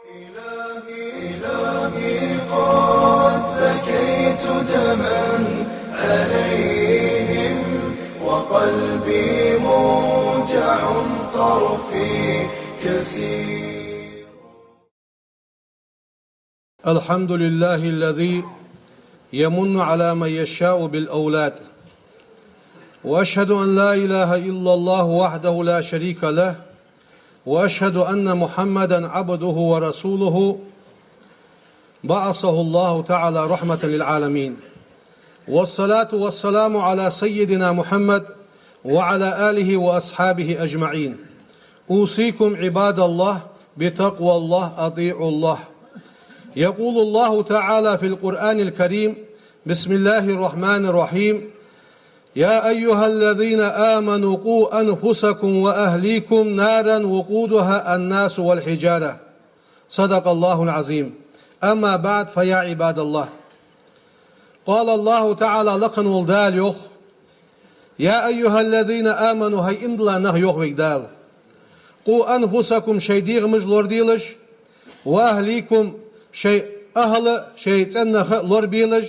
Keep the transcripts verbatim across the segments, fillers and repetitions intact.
إلهي، إلهي، قد بكيت دما عليهم، وقلبي موجع طرفي كسير. الحمد لله الذي يمن على من يشاء بالأولاد. وأشهد أن لا إله إلا الله وحده لا شريك له، وأشهد أن محمدا عبده ورسوله، بعثه الله تعالى رحمة للعالمين. والصلاة والسلام على سيدنا محمد وعلى آله وأصحابه أجمعين. أوصيكم عباد الله بتقوى الله، أطيعوا الله. يقول الله تعالى في القرآن الكريم: بسم الله الرحمن الرحيم. يا أيها الذين آمنوا قوا أنفسكم وأهليكم نارا وقودها الناس والحجارة. صدق الله العظيم. أما بعد، فيا عباد الله. قال الله تعالى, лакха вола Дала йоах: يا أيها الذين آمنوا, хӀай иман дилла нах, йоах вайга Дала, قوا أنفسكم, шоай дегӀамаш лораделаш, وأهليكم, шоай ахӀла, шоай цӀен нах а лорабелаш,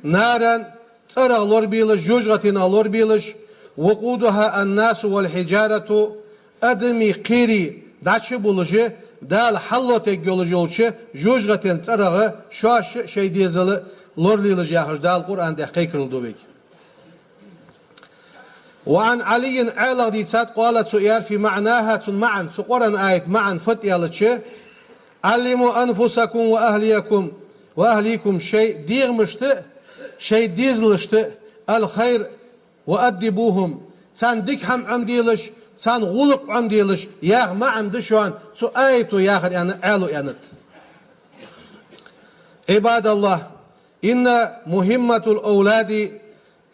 نارا, цӀерах лорабелаш, жожагӀатенах лорабелаш, وقودها الناس والحجارة, адамий, кхерий дӀачубуллаш, Дала хьаллотаергйолаш йолча жожагӀатен цӀерах шоаш а, шоай дезал а лоралелаш, яхаш, Дала Къуръан тӀа кхайкарал ду вайга. وعن علي, Ӏаьлах дийцад, قال, цо аьлар, في معناها, цун маӀан, цу Къуръан аята маӀан фуд аьлча: علموا أنفسكم وأهليكم, وأهليكم, шоай дегӀамашта а, шоай дезалашта а الخير وأدبوهم, царна дика хӀама Ӏомаделаш, царна гӀулакх Ӏомаделаш, яха маӀан да шоана цу аято яхар, аьнна, Ӏаьлас аьннад. عباد الله, إن مهمة الأولاد,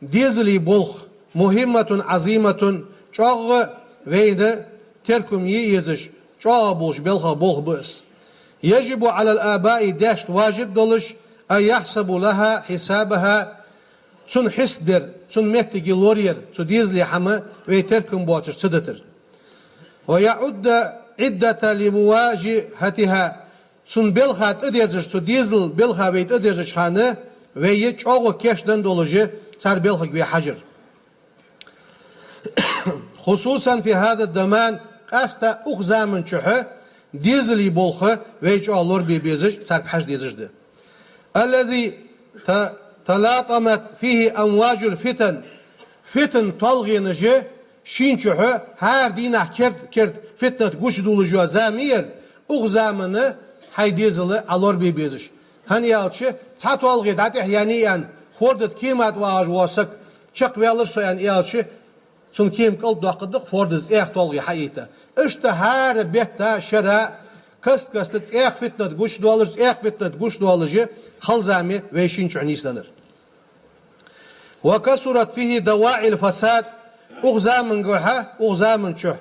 дезала болх, مهمة عظيمة, чӀоагӀа вайна теркам е езаш, чӀоагӀа болаш белхах болх ба из. يجب على الآباء, даьшта важиб долаш, أن يحسبوا لها حسابها, цун хьисап дар, цун моттиг лораяр, цу дезала хӀама вай теркам боацаш ца дитар. ويعد العدة لمواجهتها, цун белха тӀадерзаш, цу дезала белха вай тӀадерзача хана, вай чӀоагӀа кийчдаь долаш, цар белхага вай хьажар. خصوصا في هذا الزمان, къаьстта укх заман чухь дезала болх вай чӀоагӀа лорабе безаш, царга хьажа дезаш да. الذي ت-, تلاطمت فيه أمواج الفتن, фитан толгӀенаш шийна чухь хӀара дийнахьа керда-керда фитнат гучадоалаш йола зама я ер, укх заман хьай дезал Ӏа лорабе безаш. ХӀана аьлча, цхьа толгӀе дӀатӀехьа яьннай аьнна, форда тӀа кема тӀа вагӀаш вола саг чакхваьлар со аьнна аьлча, цун кема кӀалдоаккхаргда-кх фордас цӀаьхха толгӀе хьаийта. Иштта хӀара бетта, шера, каст-каста цӀаьхха фитнат гучадоалаш, цӀаьхха фитнат гучадоалаш хала зама я вай шийна чухь нийсденнар. وكثرت فيه دواعي الفساد, укх заман гӀолла, укх заман чухь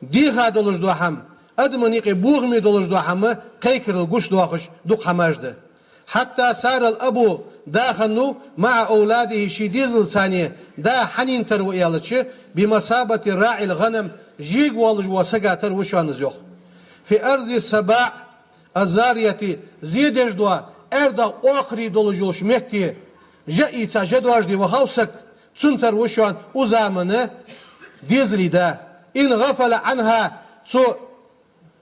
дийха долаш дола хӀама, адамий юкъе бохаме долаш дола хӀама кхайкарал гучадоахаш дукха хӀамаш да. حتى صار الأب, да хиннав, مع أولاده, ший дезалца цхьана да хьанна тара ва аьлча, بمثابة راعي الغنم, жега воаллаш вола сага тара ва шоана из, йоах. في أرض السباع الزارعة, зе деш дола, аьрдагӀа оакхарий долаш йолча метте жа ийца, жа доажаде вахав саг, цун тара ва шоана укх заман дезала да. إن غفل عنها, цу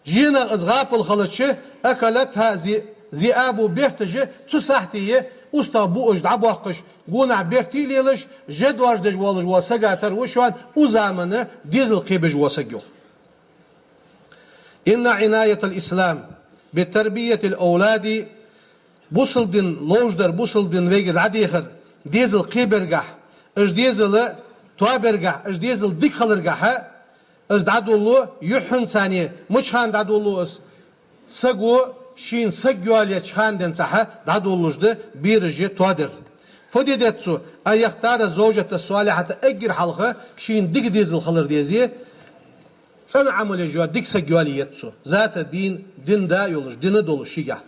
зенах из гӀапал хилча, أكلتها الذ-, الذئاب, берташа цу сахьте устагӀа буаш дӀабоаккхаш, гонахьа бертий лелаш, жа доажадеш воаллаш вола сага тара ва шоана укх заман дезал кхебеш вола саг, йоах. إن عناية الإسلام بتربية الأولاد, бусалба дин ловш дар, бусалба дин вайгара дӀадехар дезал кхебаргахьа, уж дезал тоабаргахьа, уж дезал дика хиларгахьа, из дӀадолалу юххьанца, мичахьа дӀадолалу из? Саго шийна саг йоалаеча хана денз цхьа дӀадолалуш да бераш тоадар. Фу де деза цо? أن يختار الزوجة الصالحة, эггара хьалха шийна дика дезал хилар деза, цӀена Ӏамал еш йола дика саг йоалае еза цо. ذات دين, дин да йолаш, дин долаш шийгахьа.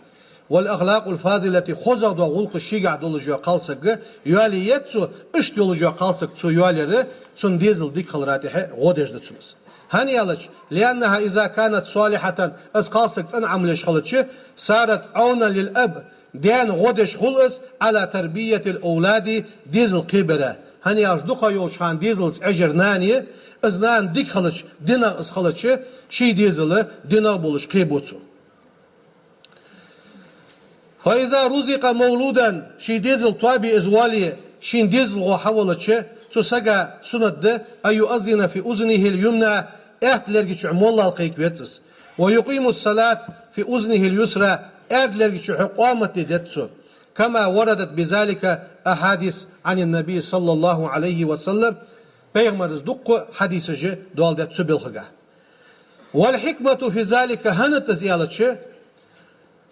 والأخلاق الفاضلة, хозагӀа дола гӀулакхаш шийгахьа долаш йола кхалсаг йоалае еза цо, иштта йолаш йола кхалсаг цо йоалаяр, цун дезал дика хилара тӀехьа гӀо деш да цунна из. ХӀана аьлча, لأنها إذا كانت صالحة, из кхалсаг цӀена Ӏамал еш хилча, صارت عونا للأب, даьна гӀо деш хул из, على تربية الأولاد, дезал кхебара. ХӀана аьлча, дукхагӀа йолча хана дезалца Ӏеш яр нана я, из нана дика хилча, динагӀа из хилча, ший дезал динагӀа болаш кхебу цо. فإذا رزق مولودا, ший дезал тоабе из вале, ший дезалхо хьавалча, цу сага суннат да, أن يؤذن في أذنه اليمنى, аьтта лерга чу молла кхайка веза из. ويقيم الصلاة في أذنه اليسرى, аьрда лерга чу къамат де деза цо. كما وردت بذلك أحاديث عن النبي صلى الله عليه وسلم, пайхамара дукха хьадисаш доаладаьд цу балхага. والحكمة في ذلك, хӀана да из аьлча,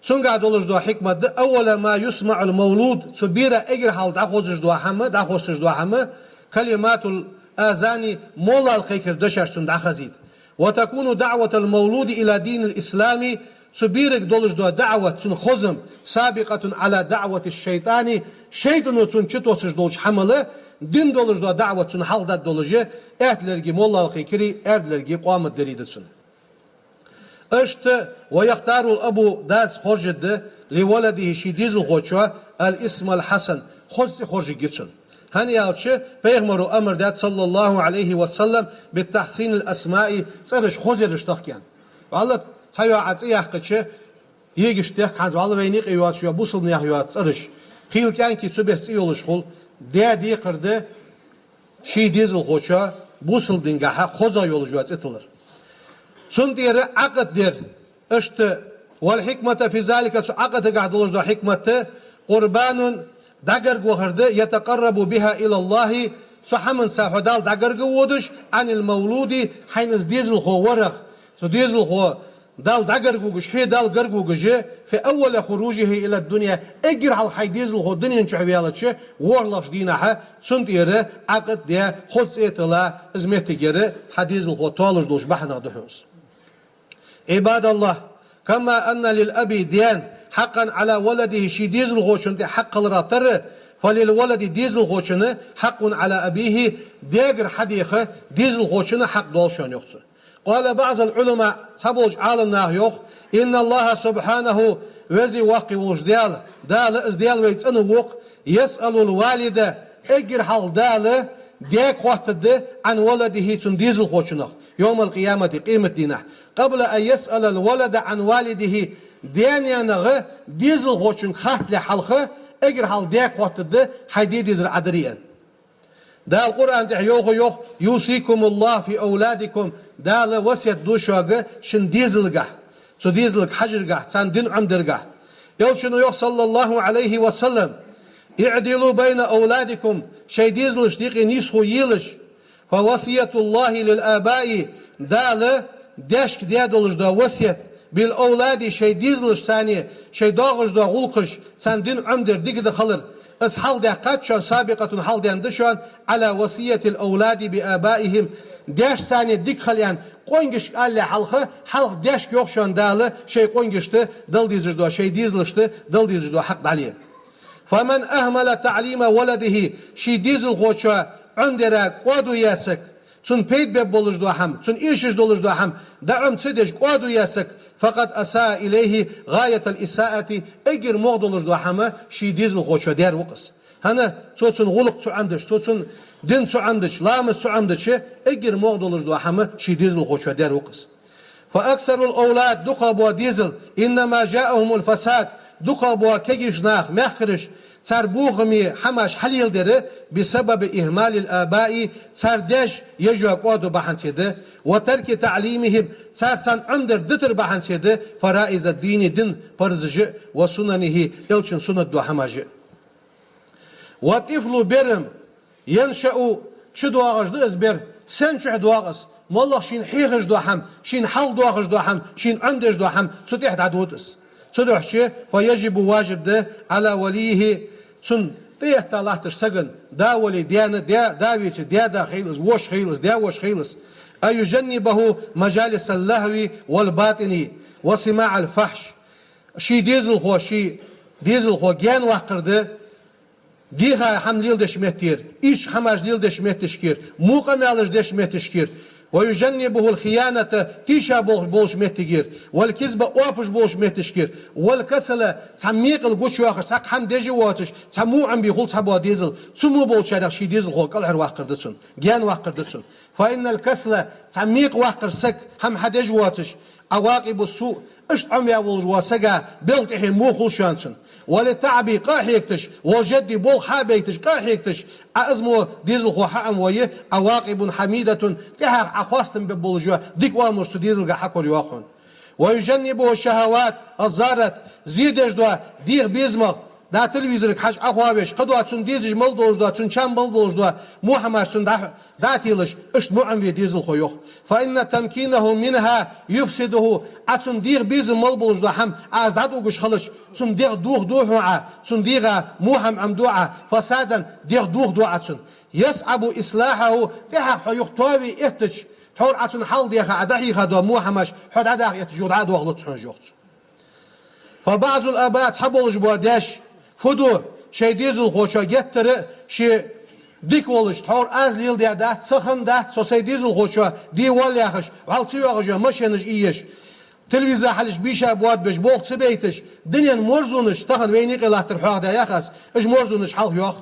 цунгахь долаш дола хьикмат да, أول ما يسمع المولود, цу бера эггара хьалха дӀахозаш дола хӀама, дӀахоссаш дола хӀама, كلمات الأذان, молла кхайкара дешаш цунна дӀахазийта. وتكون دعوة المولود إلى دين الإسلام, цу берага долаш дола даӀват, цун хозам, سابقة على دعوة الشيطان, шайтӀано цунна чутоссаш долча хӀамал, дина долаш дола даӀват цунна хьалха даргдолаш, аьтта лерга молла кхайкари, аьрда лерга къамат дари да цунна. Иштта, ويختار الأب, дас хоржаргда, لولده, ший дезалхочоа, الاسم الحسن, хоза цӀи хоржаргья цунна. ХӀана аьлча, пайхамара амар даьд, صلى الله عليه وسلم, بتحسين الأسماء, цӀераш хоза яраш тахка. Валлахь, цхьайола Ӏа цӀи яьккхача, егаш техка хӀанз, валлахь, вайна юкъе йоацаш йола бусалба наьха йоаца цӀераш. Кхийла кӀаьнки цу беса цӀи йолаш хул, даь декхар да, ший дезалхочоа бусалба дингахьа хоза йолаш йола цӀи тиллар. Цунна тӀера Ӏакъд дар, иштта, والحكمة في ذلك, цу Ӏакъдагахь долаш дола хьикмат, قربان, дӀагарга вахар да, يتقرب بها إلى الله, цу хӀаманца хьо Далла дӀагарга водаш, عن المولود, хьайна из дезалхо варах, цу дезалхо Далла дӀагарга вугаш, хье Далла гарга вугаш, في أول خروجه إلى الدنيا, эггара хьалха хьай дезалхо дунен чу ваьлча, ворхӀлагӀча дийнахьа, цунна тӀера Ӏакъд де, хоза цӀи тилла, из моттиг яр хьа дезалхо тоалуш долаш бахьанах да хьона из. عباد الله, كما أن للأب, даьна, حقا على ولده, ший дезалхочунна тӀа хьакъ хиларах тара, فللولد, дезалхочунна, حق على أبيه, даьгара хьадеха дезалхочунна хьакъ доал шоана, йоах цо. قال بعض العلماء, цхьаболча Ӏаламнаха йоах, إن الله سبحانه, веза воккха волаш Даьла, Дала, из Даьла вай цӀена воккха, يسأل الوالد, эггара хьалха Дала даьга хоаттаргда, عن ولده, цун дезалхочунах, يوم القيامة, къематдийнахьа, قبل أن يسأل الولد عن والده, даь-наьнах дезалхочунга хаттале хьалха, эггара хьалха даьга хоаттаргда, хьай ди дезар Ӏа дарий аьнна. Дала Къуръан тӀа йоах, йоах: يوصيكم الله في أولادكم, Дала васкет ду шуга шун дезалгахь, цу дезалга хьажаргахь, царна дин Ӏомадаргахь. Элчано йоах, صلى الله عليه وسلم: اعدلوا بين أولادكم, шоай дезалашта юкъе нийсхо елаш. فوصية الله للآباء, Дала даьшка даь долаш дола васкет, بالأولاد, шоай дезалашца, шоай доагӀаш дола гӀулакхаш, царна дин Ӏомадар, дика дар хилар, из хьалхадаьккхад шоана, سابقة, хьалхадаьнна да шоана, على وصية الأولاد بآبائهم, даьшца дика хила аьнна, къонгашка алале хьалха, хьалха даьшка йоах шоана Дала, шоай къонгашта дала дезаш дола, шоай дезалашта дала дезаш дола хьакъ дӀале. فمن أهمل تعليم ولده, ший дезалхочоа Ӏомадара кӀоадо яь саг, цунна пайда бергболаш дола хӀама, цунна эшаш долаш дола хӀама дӀа-Ӏома ца деш кӀоадо яь саг, فقد أساء إليه غاية الإساءة, эггара могӀа долаш дола хӀама ший дезалхочоа даьр ва-кх из. ХӀана, цо цунна гӀулакх ца Ӏомадеш, цо цунна дин ца Ӏомадеш, ламаз ца Ӏомадеш, эггара могӀа долаш дола хӀама ший дезалхочоа даьр ва-кх из. فأكثر الأولاد, дукхагӀа бола дезал, إنما جاءهم الفساد, дукхагӀа бола кагий нах, мехкараш, цар бохаме хӀамаш хьалеладер, بسبب إهمال الآباء, цар даьша еш йола кӀоадо бахьанца да, وترك تعليمهم, цар царна Ӏомадар дитар бахьанца да, فرائض الدين, дина парзаш а, وسننه, Элчан суннат дола хӀамаш а. والطفل, бер-м, ينشأ, чудоагӀаш да из бер. Сен чу доагӀа из? МоллагӀа шийна хьехаш дола хӀама, шийна хьалхадоахаш дола хӀама, шийна Ӏомадеш дола хӀама, цу тӀа дӀадода из. Цудухьа, فيجب, важиб да, على وليه, цунна тӀехьа латташ сагана, да вале, даь-на, даь, да веце, даь-да хила из, воша хила из, даь-воша хила из, أن يجنبه مجالس اللهو والباطل وسماع الفحش. Ший дезалхо, ший дезалхо гаьна ваккхар да, дийха хӀама леладеш меттера, ийрча хӀамаш леладеш метташкера, мукъа мелаш деш метташкера, ويجنبه الخيانة тийша болх-, болча меттигера, والكذب оапаш болча меттигашкара, والكسل цхьа мекъал гучайоахаш, цхьаккха хӀама деш а воацаш, цхьа муӀам бе хул цхьа бола дезал, цу мо болчарех ший дезалхо кӀалхарваккхар да цун, гаьнаваккхар да цун. فإن الكسل цхьа мекъаваккхар саг, хӀама хьадеш воацаш, عواقب السوء иштта Ӏомаваь волаш вола сага белха тӀехье мо хул шоана цун. وللتعب къа а хьегийташ, والجد болх хьа а байташ, къа а хьегийташ, Ӏа из мо дезалхо хьаӀомавой, عواقب حميدة тӀехьагӀа Ӏа хоастам бергболаш йола дика оамалаш цу дезалга хьакорайоах хьона. ويجنبه الشهوات الضارة зе деш дола дегӀа безамах, да, телевизорга хьажа Ӏохоавеш, кхыдола цунна дезаш мел долаш дола, цунна чам мел болаш дола мо хӀамаш цунна дӀа-, дӀа а телаш, иштта муӀам ве дезалхо йоах. فإن تمكينه منها يفسده Ӏа цунна дегӀа безам мел болаш дола хӀама Ӏа из дӀатӀаугаш хилча, цунна дегӀ дохаду хьона Ӏа, цунна дегӀа мо хӀама Ӏомаду Ӏа, فسادا дегӀ дохаду Ӏа цунна. يصعب إصلاحه тӀехьагӀа хьо юха тоаве эттача, тхьовра Ӏа цунна хьалха даьха, Ӏа дӀахьийха дола мо хӀамаш хьо дӀадаха эттача юха дӀа а дохалуц хьона, йоах цо. فبعض الآباء цхьаболаш бола даьш фу ду, шоай дезалхочоа геттара а ше дика волаш, тхьовра аз леладаь дац, са хинна дац, со сай дезалхочоа де воалл яхаш, вӀалла ца йоагӀаш йола машенаш ийеш, телевизор хьалхашка бийша боадабеш, болх ца байташ, дунен мерзонаш, тахан вайна юкъе латтар хьоахадаь ях аз, уж мерзонаш хьалха йоах.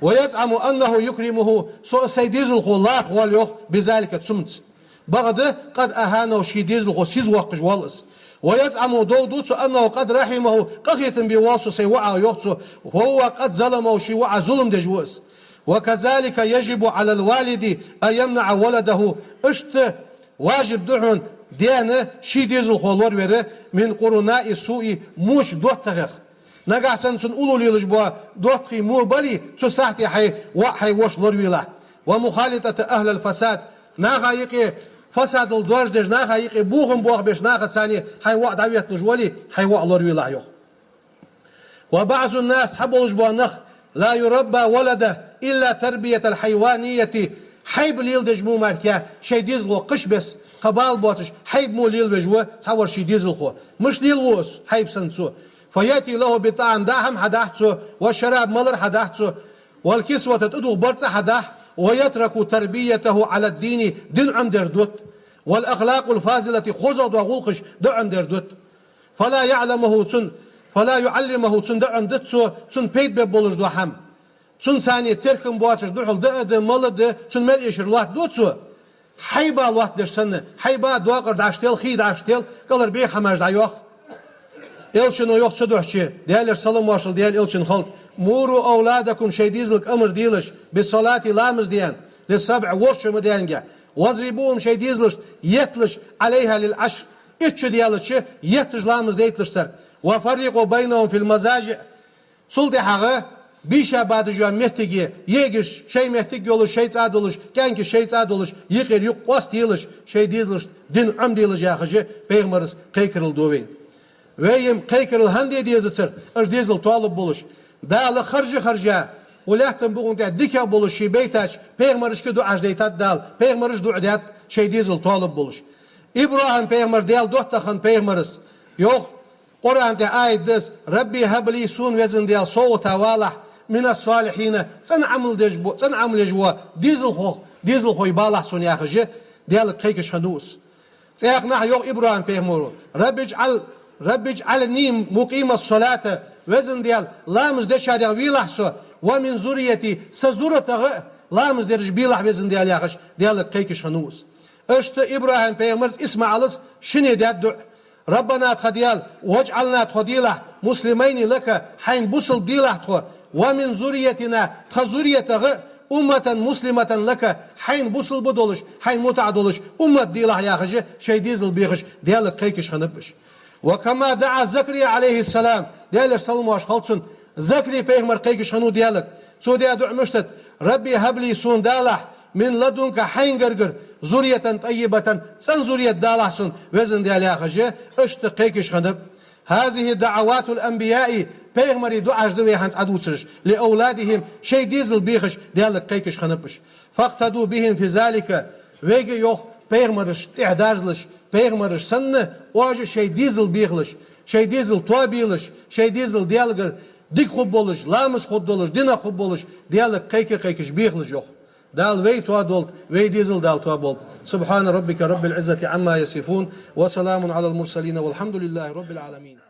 ويزعم أنه يكرمه со сай дезалхо лархӀа воалл йоах, بذلك цунца. Бакъда قد أهانه ший дезалхо сиза воаккхаш воалл из. ويزعم дов ду цо أنه قد رحمه къахетам бе воалл со сай воӀах йоах цо, وهو قد ظلمه ший воӀа зулам деш ва из. وكذلك يجب على الوالد أن يمنع ولده иштта важиб да хьона даьна ший дезалхо лоравер من قرناء السوء моча доттагӀех. Нагахьа санна цунна уллув лелаш бола доттагӀий мо бале, цу сахьте хьай воӀ, хьай воша лоравелахь. ومخالطة أهل الفساد наха юкъе фасадал доаржадеш, наха юкъе бохам боахабеш, нахаца цхьана хьай воӀ дӀаветталуш вале, хьай воӀ лоравелахь йоах. وبعض الناس цхьаболаш бола нах لا يربي ولده إلا تربية الحيوانية хьайба леладеш мо мара шоай дезалхо кхыча беса, кхы бала боацаш хьайба мо лелавеш ва цхьавар ший дезалхо. Мишта лелаву из хьайба санна цо? فيأتي له بالطعام даа хӀама хьадахь цо, والشراب малар хьадахь цо, والكسوة тӀадугӀа барзкъа хьадахь, ويترك تربيته على الدين дин Ӏомадер дут, والأخلاق الفاضلة хозагӀа дола гӀулакхаш дӀаӀомадер дут. فلا يعلمه цунна, فلا يعلمه цунна дӀаӀомадац цо, цунна пайда бергболаш дола хӀама. Цунна цхьана теркам боацаш духьал даа да, мала да, цунна мел эшар лоаттаду цо. Хьайба лоаттадеш санна, хьайба докъар дӀаштел, хий дӀаштел, кӀалхара бӀеха хӀамаш дӀайоах. Элчано йоах цудухьа, Даьлера салам-моаршал Даьла Элчанна хилда: مروا أولادكم шоай дезалга амар делаш, بالصلاة ламаз де аьнна, للسبع ворхӀ шу ма де аьнна, واضربوهم шоай дезалашта етталаш, عليها للعشر итт шу даьлча етташ ламаз дайталаш царга, وفرقوا بينهم في المضاجع цул тӀехьагӀа бийша бадаш йола моттиге, егаш шоай моттиг йолаш, шоай цӀа долаш, кӀаьнкаш шоай цӀа долаш, юкъера юкъ къоастаелаш, шоай дезалашта дин Ӏомаделаш яхаш, пайхамара кхайкарал ду вайна. Вай-м кхайкарал хӀана де дезацар, уж дезал тоалургболаш. Дала харжа-харжа, укх лаьттан букъа тӀа дикагӀа болаш ше байтача пайхамарашка дуӀаш дайтад Дала, пайхамараша дуӀа даьд шоай дезал тоалургболаш. ИбрахӀим пайхамар Даьла доттагӀа хинна пайхамар из, йоах, Къуръан тӀа аят да из: رب هب لي сона, везан Даьла, совгӀата валахь, من الصالحين цӀена Ӏамал деш бо-, цӀена Ӏамал еш бола дезалхо-, дезалхой балахь сона яхаш, Даьлага кхайкаш хиннав из. ЦӀаькха а йоах ИбрахӀим пайхамара: رب اجعل، رب اجعلني مقيم الصلاة везан Даьла, ламаз дечарех велахь со, ومن ذريتي са зуратагӀа а ламаз дераш белахь, везан Даьла, яхаш, Даьлага кхайкаш хиннав из. Иштта ИбрахӀим пайхамара ИсмаӀала шинне даьд дуӀа: ربنا тха Даьла, واجعلنا тхо делахь, مسلمين لك хьайна бусалба делахь тхо, ومن ذريتنا тха зуратагӀа а أمة مسلمة لك хьайна бусалба долаш, хьайна мутӀахьа долаш уммат делахь, яхаш, шоай дезал бехаш Даьлага кхайкаш хиннаб уж. وكما دعا زكريا عليه السلام Даьлера салам-моаршал хилда цунна, Закарий пайхамар кхайкаш хиннав Даьлага. Цо даь дуӀа мишта да: رب هب لي сона далахь, من لدنك хьайна гаргара, ذرية طيبة цӀена зуррет далахь сона, везан Даьла, яхаш, иштта кхайкаш хиннаб. هذه دعوات الأنبياء пайхамарий дуӀаш да вай хӀанз Ӏодувцараш, لأولادهم шоай дезал бехаш Даьлага кхайкаш хиннаб уж. فاقتدوا بهم في ذلك вайга а, йоах, пайхамарашта тӀехьа дазалаш, пайхамараш санна, оаш а шоай дезал бехалаш, шоай дезал тоабелаш, шоай дезал Даьлагара дика хургболаш, ламаз хургдолаш, динах хургболаш, Даьлага кхайка-кхайкаш бехалаш, йоах. Дала вай тоадолда, вай дезал Дала тоаболба. سبحان ربك رب العزة عما يصفون، وسلام على المرسلين، والحمد لله رب العالمين.